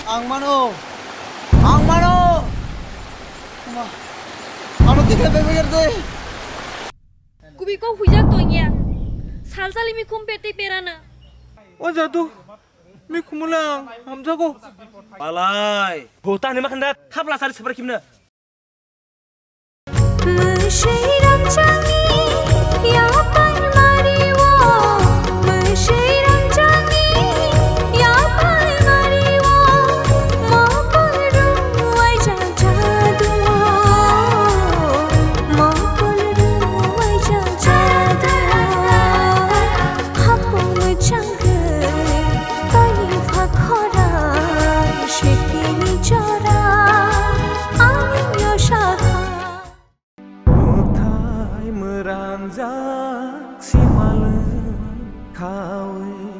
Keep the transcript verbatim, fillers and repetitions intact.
Ang mano. Ang mano. Ano tikle bebe gerde. Kubi kok huijak tongya. Sal sali mi khum pete perana. O jadu. Mi khumula hamjago. Palai. Ho ta ne makhanda thapla sari sebar kimna. Mwswi rangchakni yapai mario, mwswi rangchakni yapai mario, mokol rwui jajadu, mokol rwui jajadu. Hapung mwchang Tayung pha khora, sitini jora, ani yosakha. Muthai mwranjak simalwng khawi.